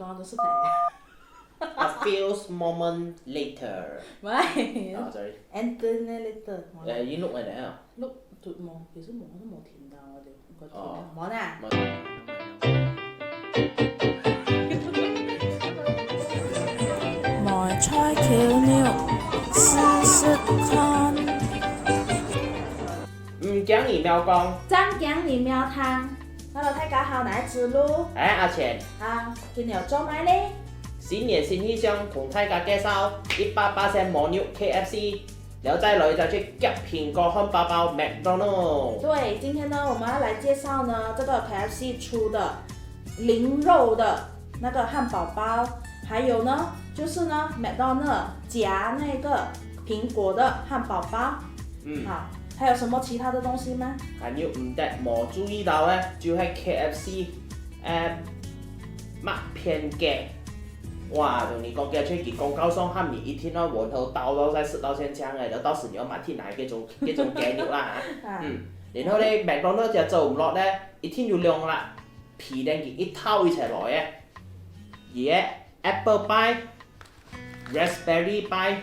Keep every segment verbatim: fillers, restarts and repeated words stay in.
哦，都是佢。 A few moment later。 喂。 啊，sorry。 Anthony later， 呃，you look like that 啊。 Look，對，無，其實無，我都無聽到，我就，我聽到，哦。無啦。無。 梅菜扣肉，試食看。 毋驚你毋曉講。 正驚你毋曉聽。Hello，大家好，𠊎係子路。 𠊎阿錢。 好，今日做麼个呢？ 新年新氣象，同大家介紹一百巴仙無肉KFC，了再來一隻去夾蘋果漢堡包McDonald。 對，今天呢，我們要來介紹呢，這個KFC出的零肉的那個漢堡包，還有呢，就是呢，McDonald夾那個蘋果的漢堡包。嗯。 好，還有什麼其他的東西嗎？ 還有毋得無注意到个，就係KFC个麥片雞。哇，同你講，佢出去廣告上喊你一定要聞到到到再食到現場个，然後到時你要買去拿該種該種雞肉啦。啊，嗯，然後呢，McDonald就做毋落呢，一定有兩粒皮蛋佢一套一齊來个，佢个apple pie、raspberry pie，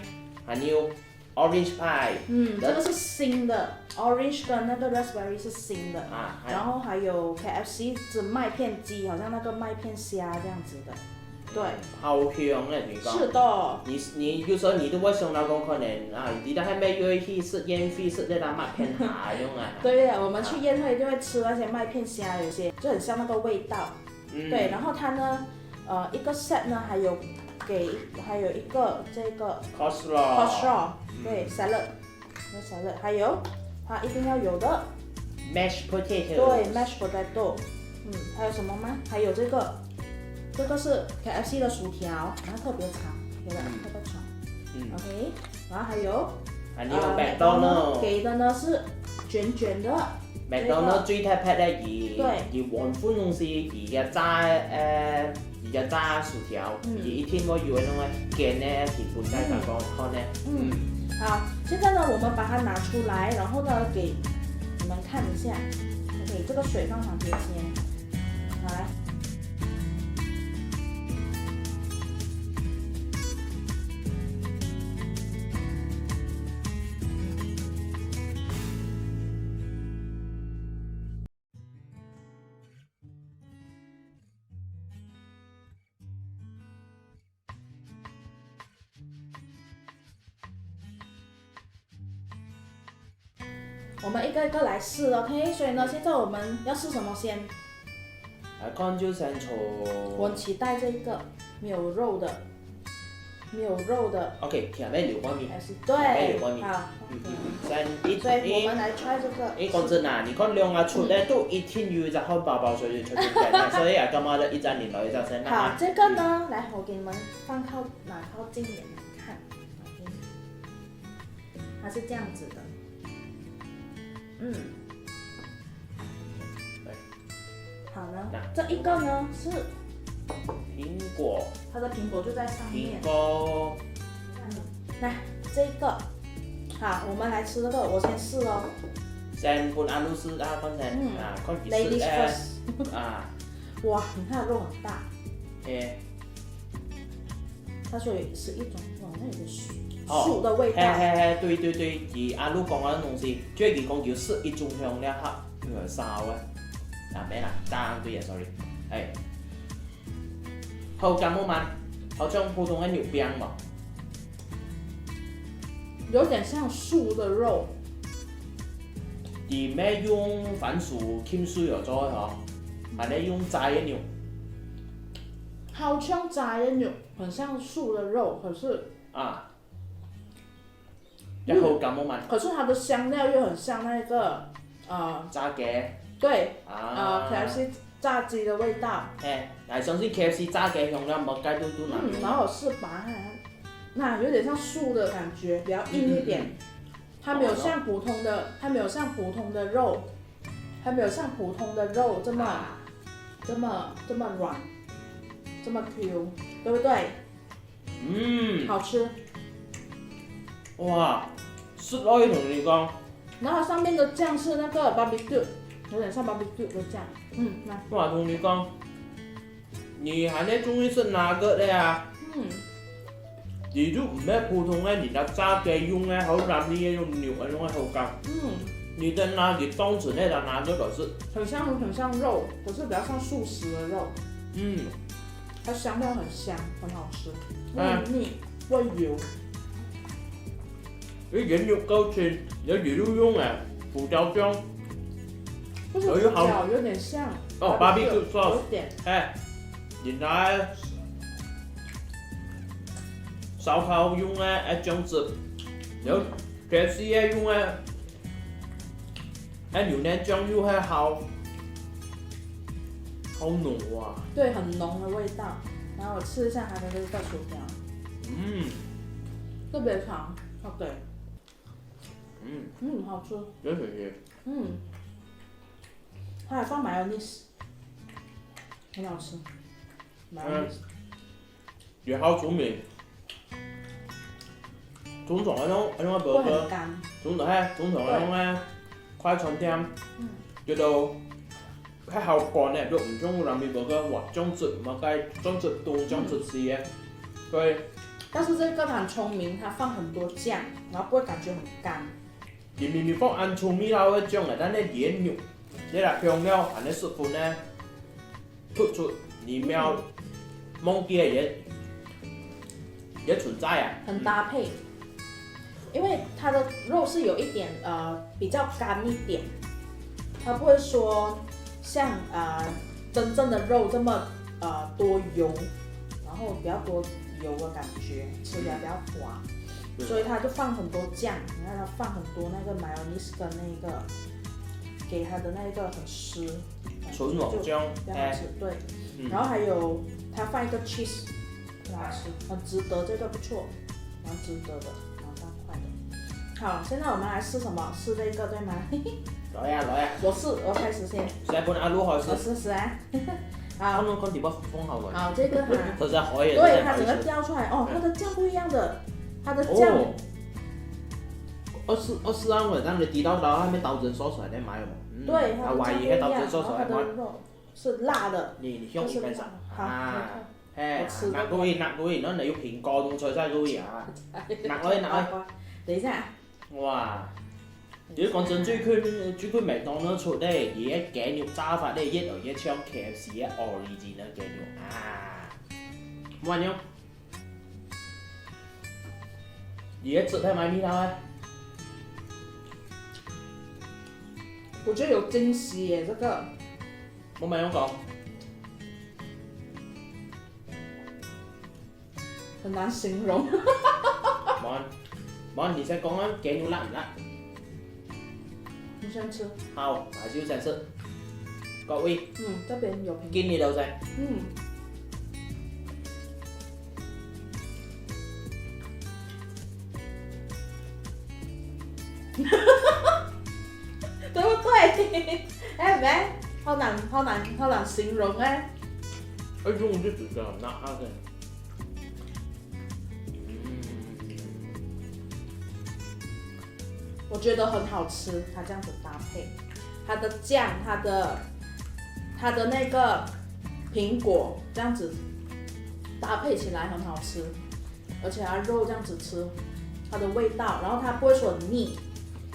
還有orange pie。嗯，這個是新的，orange 跟那個 raspberry 是新的，啊，然後還有 KFC 的麥片雞，好像那個麥片蝦這樣子的。對，好香个，你講。是的。你你有時候你都會想到講，可能啊，你都還沒有去食宴會食這個麥片蝦用啊。對呀，我們去宴會就會吃那些麥片蝦，有些就很像那個味道。嗯對，然後它呢，呃，一個 set 呢還有給還有一個這個 coleslaw。 coleslaw，对，salad，那 salad，还有它一定要有的， mashed potato。 对，mashed potato，嗯，还有什么吗？还有这个，这个是 K F C 的薯条，然后特别长，有没有？嗯特别长嗯， ，OK，然后还有还有呃 McDonald。 给的呢是卷卷的， McDonald 最特別个，佢對佢黃昏東西，佢个炸誒，佢个炸薯條，嗯佢一定會有那種个煎个成分在當中，看呢。嗯，好，现在呢，我们把它拿出来，然后呢，给你们看一下。OK，这个水放旁边先。好，来。我们一个一个来试，OK？所以呢，现在我们要试什么先？来看就先从我很期待这一个没有肉的，没有肉的 OK，甜味流过面。还是甜味流过对，面。好，嗯嗯嗯，先一所以我们来 try 这个。一讲真啊，你看两个出来都一定有一只汉堡包，所以就出现在那，所以啊，干嘛就一只你来一只先好啦。，这个呢，来，我给你们放靠拿靠近一点看，它是这样子的，嗯，对好呢那，这一个呢是苹果，它的苹果就在上面苹，果，来这一个，好，我们来吃这个，我先试哦。先分阿露试啊，看先嗯啊，看几 Ladies 时 first，啊，哇，你看它肉很大，诶，它所以是一种哇，那有个素哦素的味道，嘿嘿嘿，对对对，佢阿露讲个东西，就係佢讲佢食一种香料哈，有点烧啊，啊没啦，当对啊，sorry，哎，口感慢慢，好像普通个牛饼嘛。有点像素的肉，佢咩用番薯浸水而做个吼，还咧用炸个肉好像炸的肉，很像素的肉，可是啊，然后感冒嘛，可是它的香料又很像那个呃，炸鸡对，啊呃，K F C 炸鸡的味道，嘿，来相信 K F C 炸鸡香料，无盖都都难嗯，然后是拔下来，那有点像素的感觉，比较硬一点。它没有像普通的，它没有像普通的肉，它没有像普通的肉这么、啊，这么这么软，这么 Q，对不对？嗯，好吃。哇，食落去同你讲，然后上面的酱是那个 barbecue，有点像 barbecue 的酱。嗯，来，哇，同你讲，你還係中意食nugget个啊？嗯你就毋係普通个，人家炸雞用个，好軟个，用牛个，用个口感。嗯，你的nugget當成个nugget來食。很像很像肉，可是比较像素食的肉，嗯，它香料很香，很好吃，不嗯会腻，不会油。你原肉夠清，有牛肉用个，胡椒醬，不是有一好胡椒，有点像哦 barbecue， ，barbecue sauce 有一点。哎，人家烧烤用个，哎，醬汁，有KFC个用个，哎，牛奶醬又係好，好濃啊。对，很浓的味道。然后我吃一下它的那个薯条，嗯特别长，OK，嗯，嗯，好吃，有水水。嗯，它还放 mayonnaise，很好吃，mayonnaise，也好出名。通常那種那種不会很 burger，干，通常嘿，通常那种个快餐店，嗯，觉得还好干呢，就毋像咱们burger，哇，醬汁嘛，该酱汁多，酱汁鲜个，对，但是这个蛮聪明，它放很多酱，然后不会感觉很干。佢明明放恁重味道个酱个，但係佢个肉，你个香料還係十分呢，突出你没有忘记个佢个存在啊。很搭配，因为它的肉是有一点呃比较干一点，它不会说像呃真正的肉这么呃多油，然后比较多油的感觉，吃起来比较滑，对所以它就放很多酱，你看它放很多那个 mayonnaise 跟那个给它的那个很湿，纯黄酱就比较好吃，对，嗯然后还有它放一个 cheese。很好吃，很值得，这个不错，蛮值得的，蛮大块的。好，现在我们来试什么？试这个对吗？来呀来呀，我试，我开始先，先分阿魯好食我。试试啊。看好，看看你把封好了，好，这个哈，它是好也对，它整个掉出来哦，它的酱不一样的，它的酱，哦，二十二十安稳，让你滴到，然后还没倒蒸烧出来再买嘛。嗯对，它的啊，万一还倒蒸酱不一样，然后它烧出来买，的肉是辣的，你你用一开始好，啊，嘿，我吃拿过去拿过去，然后你又苹果弄出来再过去啊，拿过去拿过等一下，去，哇！你讲真最近最近麦当劳出咧，佢个鸡肉炸法咧越来越像KFC个 original 鸡肉啊，冇用。你个汁係买味道个？我觉得有惊喜耶，这个我没有讲，很难形容。冇，冇，你先讲啊，鸡肉辣唔辣？你先吃，好，还是先食。各位，嗯，这边有苹果，今日就食。嗯。对不对？哎，没，好难，好难，好难形容哎。哎，用这只个拿啊个。我觉得很好吃，它这样子搭配，它的酱，它的它的那个苹果这样子搭配起来很好吃，而且它肉这样子吃，它的味道，然后它不会说很腻，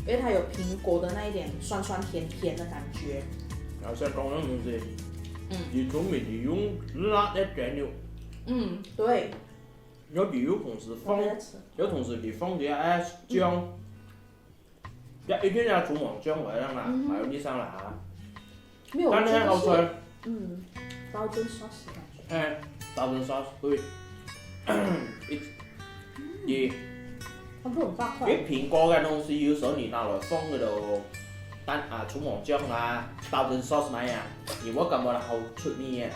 因为它有苹果的那一点酸酸甜甜的感觉。然后先讲个东西，嗯你中意你用辣个鸡肉，嗯，对，有比如同时放我在吃。有同时你放个哎酱，要一定要涂抹酱个让啦，嗯还有你上啦啊，没有，但是好吃，就是嗯，Belgian sauce 的感觉。哎，Belgian sauce 对，一，你它不是很大块。因为苹果个东西有时候你拿来放个咯，但啊涂抹酱啊，Belgian sauce 买啊，你我感觉好出味个。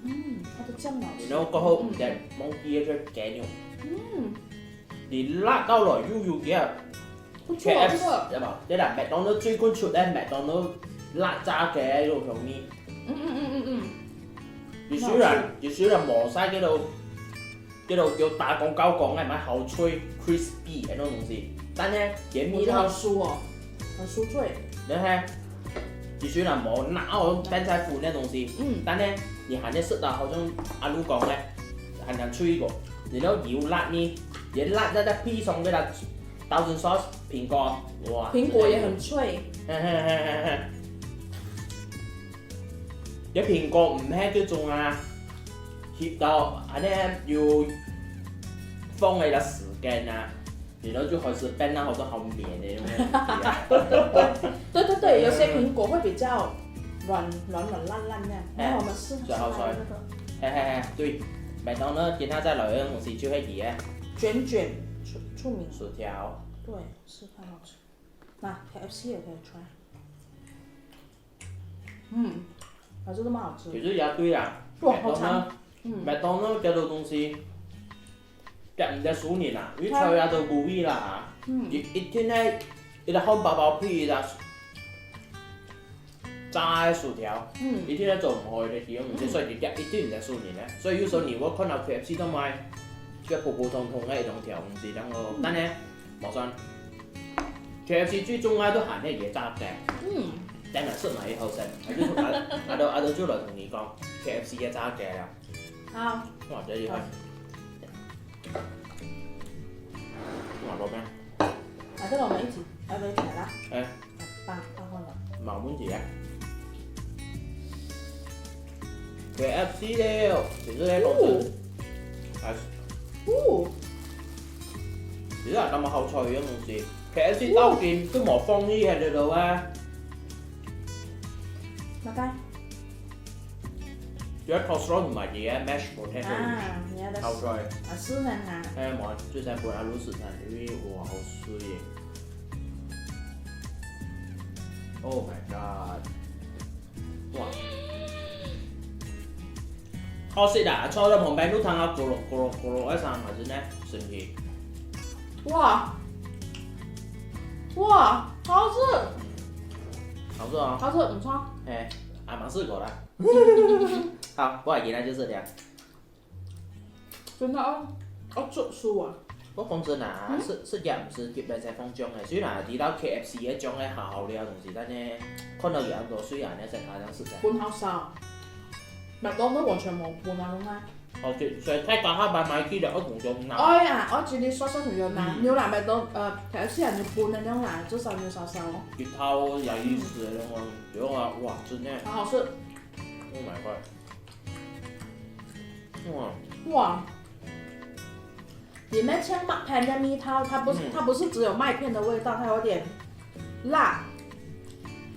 嗯，它的酱好吃。然后过后唔得忘记个鸡肉，嗯，你辣到来又有个不错，这 KFC 个对吧？对啦，麦当劳最近出个麦当劳辣炸鸡个肉香味。嗯嗯嗯嗯嗯，佢虽然佢虽然冇晒嗰度嗰度叫打廣告講个，買好脆 crispy 个那種東西，但係佢味道我觉得很酥哦，很酥脆。然後佢雖然冇拿到當在乎那東西，嗯但係你還係食到好像阿魯講个，還能脆个，然後有辣呢，也辣辣辣配上个啦，thousand sauce蘋果，哇，蘋果也很脆。嘿嘿嘿嘿嘿，這蘋果毋係這種啊，翕到恁呢有放个時間啊。 然後就開始變到好像好綿的那種感覺啊。对对对，有些苹果会比较软软软烂烂那样，然后我们试试看那个嘿嘿嘿，对，麦当劳今天再来个东西就会甜。卷卷出出名，薯条，对，是很好吃。那 K F C 也可以 try，嗯，还是那么好吃。其实也对啦。哇，麦当劳好长，，嗯，麦当劳这种东西，夾毋得输人啊，因为菜也都无味啦。嗯一一定要一个汉堡包配一个炸个薯条，嗯一定要做毋好个地方，嗯所以你夾一定毋得输人啊。所以有时候你会看到 K F C都卖个普普通通个一种条东西，然后但呢，无算。K F C 最重要都还係个炸鸡，嗯，当然是买一好食，啊就啊啊都啊都就来同你讲，K F C 个炸鸡啦，好，哇，真厉害！哇，老板，啊，这个我们一起要不要一起来啦？哎，放放放了。冇问题啊。K F C 了，其实咧讲真，啊，哦，其实啊，咁么好彩个东西，K F C 到今都冇放弃喺度啊。那该主要 coleslaw 同埋佢个 mashed potato 啊，你要的好彩，啊，是很难。哎，冇，最先分阿 Lucy 睇，因为哇，好水耶！Oh my god！哇！好食啊！坐在旁边都听到咕噜咕噜咕噜个声，还是呢，神奇。哇哇，好吃，好吃哦，好吃，唔错，哎，还蛮适合啦。好，我今天就食了。真的哦，哦，做书啊，我讲真啊，嗯食食嘢毋使急来才放酱个，虽然知道 K F C 个酱个好好料东西，但呢，看到有咁多水啊，你食下当食个。本好少，麦当劳完全冇本啊，侬看。哦，对，所以大家下班买去了，我同酱拿。哎呀，我今天少少同有拿，嗯牛奶麦当呃，K F C 啊，你本的牛奶至少有少少哦。一套也意思个，我觉得啊，哇，真的好好吃。，Oh my god！哇，哇，里面像麦片的蜜桃，它不是、嗯它不是只有麦片的味道，它有点辣，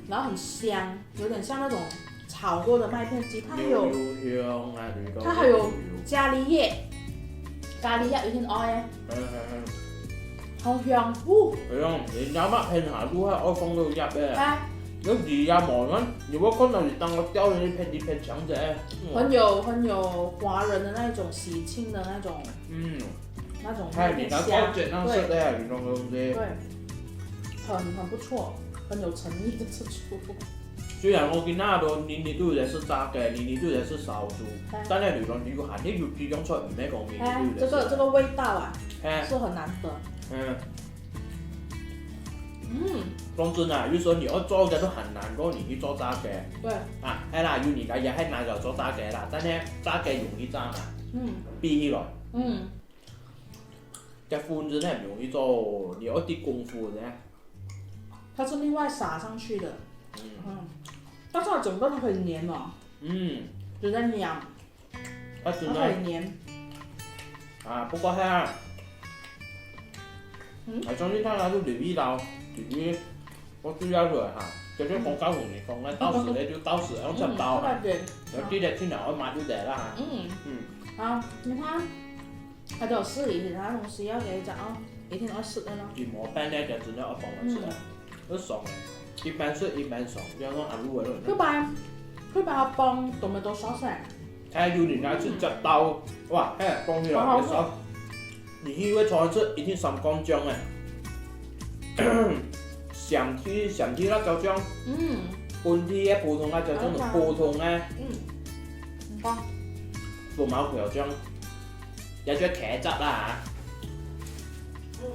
然后很香，有点像那种炒过的麦片鸡，它还有牛香啊，牛香它还有咖喱叶，咖喱叶一定要哎，嗯嗯嗯，好香哦。哎呀，人家嘛很好，都还爱放到一百，哎，有几呀毛呢？你我看到你当我掉进去喷一喷墙子哎，哇很有很有华人的那种喜庆的那种嗯，那种还有你那有点香，高级那色对的啊，你弄个东西对，。很很不错，很有诚意的这出。虽然我今仔日都日日都有在食炸鸡，日日都有在食烧猪，哎但系你讲你个行业有几种菜，唔系讲日日哎都有，在食。这个这个味道啊，哎，是很难得。嗯，嗯，讲真啊，有时候你要做个都很难过，你去做炸鸡对，啊，系啦，有人家也系拿来做炸鸡啦，但系炸鸡容易炸嘛，嗯比起来，嗯，这粉真的很容易做，你要滴功夫的。它是另外撒上去的，嗯嗯，但是它整个都很黏哦，嗯，有点黏，啊真的它很黏。啊，不过系啊，嗯我相信大家都留意到，留意我最要说哈，就是讲到红米讲个，到时咧就到时用切刀哈，嗯，对，然后记得去拿外卖就得啦哈。嗯，嗯，好，你看，它都有示意，它东西要给你讲哦，一定要试的咯。一模半咧就真的要帮我吃啊，要爽哎，一边吃一边爽，不要弄阿鲁个佢把佢把它帮 tomato sauce 哎，还有人家去切刀，哇，嘿，讲起来别说，你去会尝试一定三光酱哎，香气香气辣椒酱，嗯本地个普通辣椒酱同普通个嗯，很棒，粉毛胡椒酱，也叫茄汁啦嗯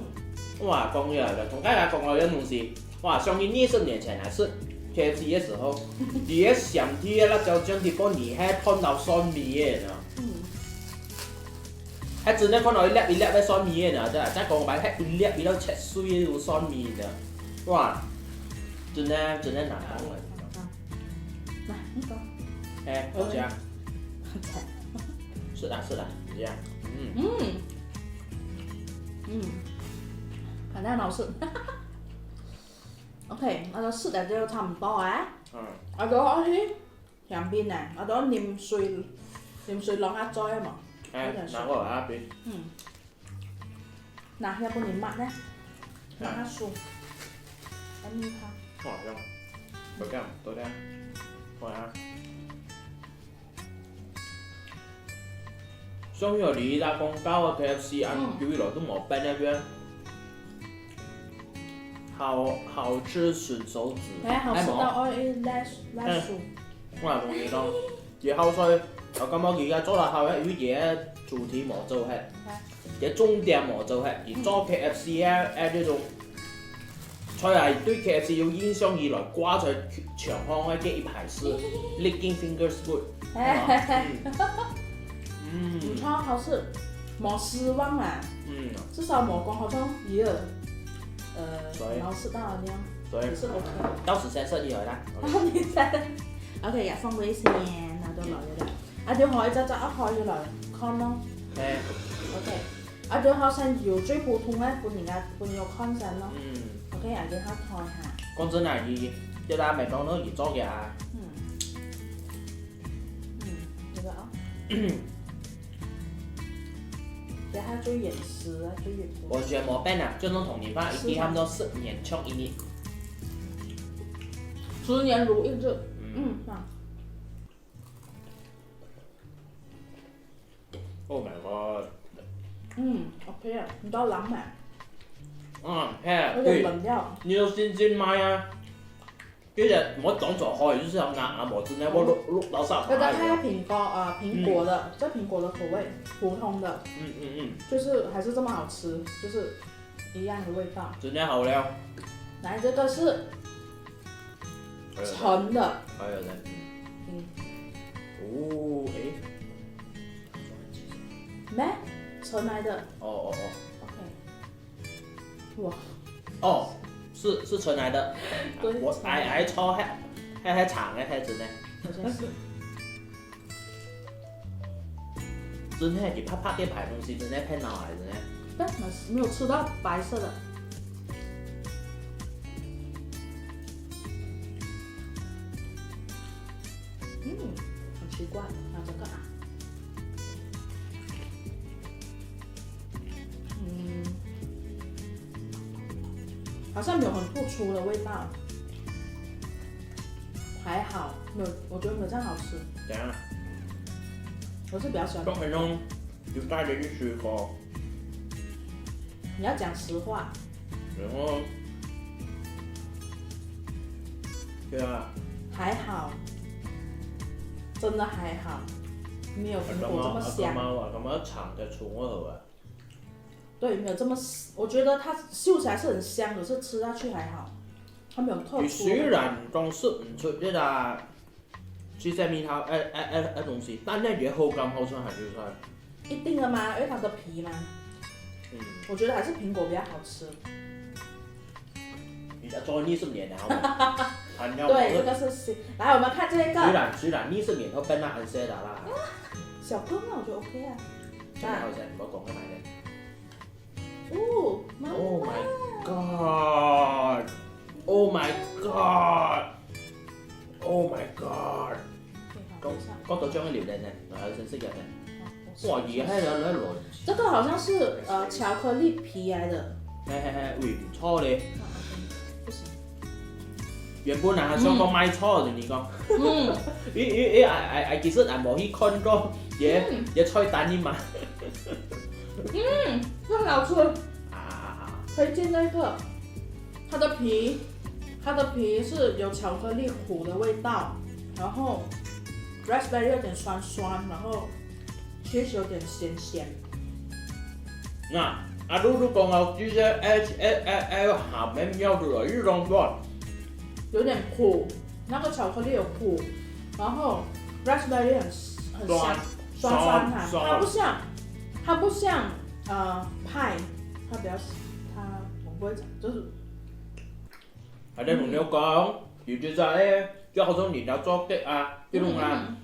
吓。哇，讲起来了，同大家讲个一个东西，哇，相信二十年前还是 K F C个時候，佢个香甜个辣椒醬佢放你係燙到蒜米个呢。嗯。還真个看到一粒一粒个蒜米个呢，真个，再講白，還一粒一粒切碎个蒜米呢。哇，真个，真个難忘个。啊，來，你講。哎，好食。是的，是的，這樣。嗯。嗯。嗯。反正老師。 OK，那就食个就差毋多啊。嗯。啊，就愛去香檳呢，啊，就啉水，啉水涼下嘴嘛。哎，有點水。拿過來啊，冰。嗯。拿下分你抹呢，抹下手。啊，你看。哇，這樣，就這樣，就這樣，好啊。 像有你啦，講到个K F C恁久以來都無變个，好好吃吮手指。哎，好吃到愛一拉拉手。我同你講，佢好食，我感覺佢个做得好，因為佢个主題無做忒，佢重點無做忒，佢做K F C个，哎，這種 菜啊，對K F C有印象以來，掛在牆項个這一排係Licking Fingers Food。哎，嗯。毋錯，好食，無失望啊。嗯。至少無講好像有，呃，所以，老師到了那樣，所以，也是OK。到時先食起來啦。你再，OK，也放微信，那就老有了。啊，就好一隻隻啊，好有了，看咯。哎。OK。 啊，就好像有最普通个，分人家，分人家看先咯。嗯。OK，啊，就好看一下。講真啊，佢，這个麥當勞佢做个啊。嗯。嗯，這个啊。這下最原始啊，最原始。完全無變啊，就用同年份，一定差不多十年像一年。十年如一日。嗯。嗯，啊。 Oh my god！嗯，OK啊，你知道冷奶。啊，係，有點冷掉。對，你都新鮮買啊。其實我當初開就是要拿啊，我真的我錄錄到上海。大家看一下蘋果啊，蘋果的，這蘋果的口味，普通的，嗯嗯嗯，就是還是這麼好吃，就是一樣的味道。真的好料。來，這個是還有在，陳的。還有在，嗯。嗯。哦，誒。沒，陳來的。哦哦哦。OK。哇。哦，是是陳來的。對，我陳來的。還還超還還還長个還真的。好像是。 真的，你拍拍電牌東西，真的騙腦來，真的。但沒有吃到白色的。嗯，很奇怪，拿這個啊。嗯，好像沒有很突出的味道。 還好，沒有，我覺得沒有這樣好吃。怎樣啊？我是比較喜歡。都很用有帶的去吃過。你要講實話。然後，對啊。還好，真的還好，沒有蘋果這麼香。啊，感覺，啊，感覺長个蔥好啊。對，沒有這麼，我覺得它秀起來是很香，可是吃下去還好。 佢雖然講食毋出這个七色蜜桃，誒誒誒誒東西，但係佢个口感好像還係算。一定的嘛，因為它的皮嘛。嗯。我覺得還是蘋果比較好吃。你做二十年了，好嗎？還要對，這個是新。來，我們看這個。雖然雖然二十年後變到恁細啦啦。小哥，那我覺得OK啊。真的好吃，你要講个哪一个？ 哦，媽媽。Oh my god! Oh my god! Oh my god! 講講到這樣个榴蓮呢，我還先食一下。哇，佢還有來來。這個好像是呃巧克力皮來的。嘿嘿嘿，喂，毋錯咧。不行。 原本啊，想講賣錯，同你講。嗯。因因因，哎哎哎，其實還無去看過佢个佢个菜單呢嘛。嗯，很好吃。啊啊啊！推薦那個，它的皮，它的皮是有巧克力糊的味道，然後 raspberry 有點酸酸，然後 cheese 有點鹹鹹。那阿露露講到這些 H L L 鹹个料出來，又當酸。有點苦，那个巧克力有苦，然后 raspberry 很很酸，酸酸酸哈，酸它不像它不像呃 pie，它比较它我不会讲，就是还在同你讲，有啲在咧，就好像你要做 cake 啊，这种啊，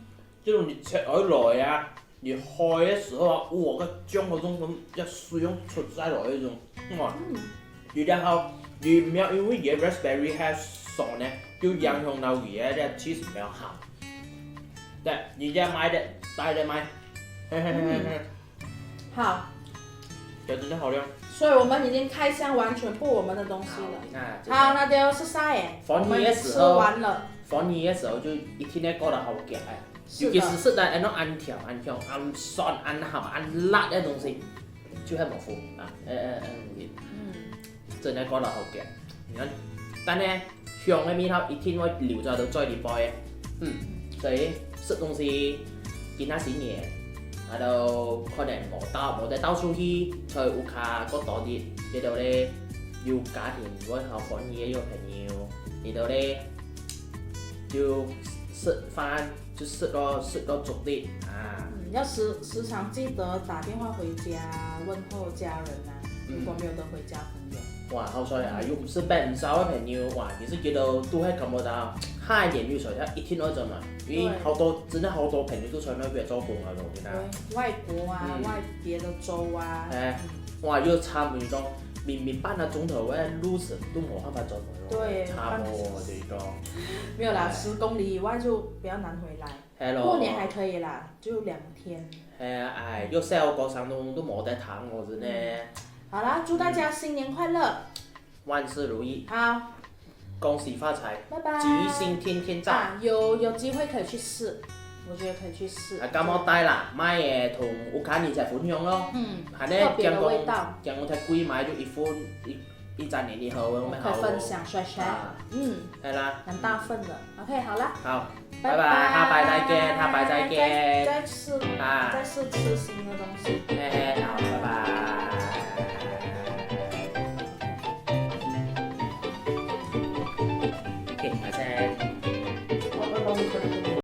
这种你切好来啊，你开的时候啊，哇，个酱嗰种咁一水样出晒来那种，哇，有点好，你唔要因为你的 raspberry 还酸呢，就影响到你的 cheese 比较好。对，你再买的，带的买，嘿嘿嘿嘿，好，这真的好料。所以我们已经开箱完全部我们的东西了。好，你看，好，那就食晒耶，防疫的时候我们吃完了。防疫的时候就一定要过得好夹哎，是的尤其是食到那种安条安条、安酸、安鹹、安辣的东西，就很模糊啊，呃呃呃，嗯，真的过得好夹。你看，但呢，香的味道一定会留在到嘴里背的，嗯，所以食东西今下新年，啊都可能无到无得到处去，在屋下过多日，这兜咧有家庭会好欢喜个有朋友，这兜咧就食饭就食个食个足力啊。嗯，要时时常记得打电话回家问候家人啊，嗯如果没有得回家朋友。哇，好彩啊！又毋係變少个朋友，哇，其實佢兜都係感覺到下一年又出現一定愛轉來，因為對好多真的好多朋友都在那邊做工啊，咯，你看。对，外国啊，嗯外别的州啊，哎，哇，又差不多，明明半个鐘頭个路程都冇辦法轉來咯，對差不多半个小時這種。没有啦，哎十公里以外就不要拿回来。係咯，过年还可以啦，就两天。係啊，哎，又笑過生都都冇得談我真的。好啦，祝大家新年快乐！万事如意，好，恭喜发财，拜拜。吉星天天在。啊，有有机会可以去试，我觉得可以去试。啊，感冒带啦，买个同屋下人一齊分享咯。嗯，还呢，特别的讲讲味道。讲讲太贵，买就一份一一张年礼盒，我们好可以分享 share share，啊，嗯，系啦，蛮大份的。OK，好啦，好，拜拜拜，下拜再见，下拜再见。再再试啊再试吃新的东西。嘿嘿，好，拜